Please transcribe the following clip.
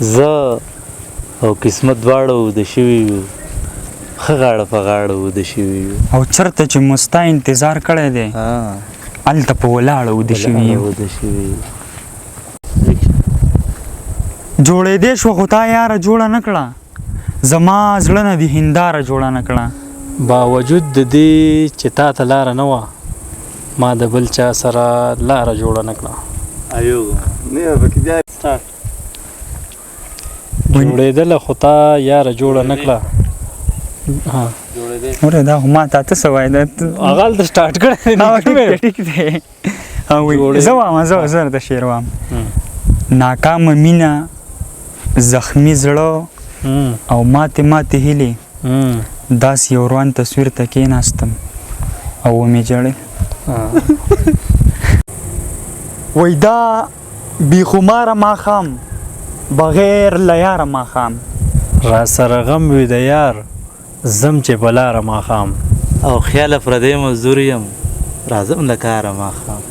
زه او قسمت دواړه وده شوي یو، ښه غاړه په غاړه وده شوي یو. او چرته چې مو ستا انتظار کړی دی، هلته په ولاړه وده شوي یو. وده شوي یو. جوړېدې شوه خو تا یاره جوړه نه کړه، زما زړه نه دې هنداره جوړه نه کړه. باوجود د دې چې تا ته لاره نه وه، ما د بل چا سره لاره جوړه نه کړه. ایو نه پکې بیا سٹارټ. جوړېدله خو تا یاره جوړه نه کړه. ها. جوړېدې. وره دا خو ما تا ته څه وایې دا؟ هغه هلته سټارټ کړی دی. ها، ټیک دی، ټیک دی. ها وایي، زه وایم، زه درته شعر وایم. ناکامه مینه، زخمی زړه او ماتې ماتې هیلې، داسې یو روان تصویر ته کېناستم او ومې ژړل. وایي دا بې خماره ماښام، بغیر له یاره ماښام. را سره غم وي د یار، ځم چې په لاره ماښام. او خیاله پردی مزدور یم، راځم له کاره ماښام.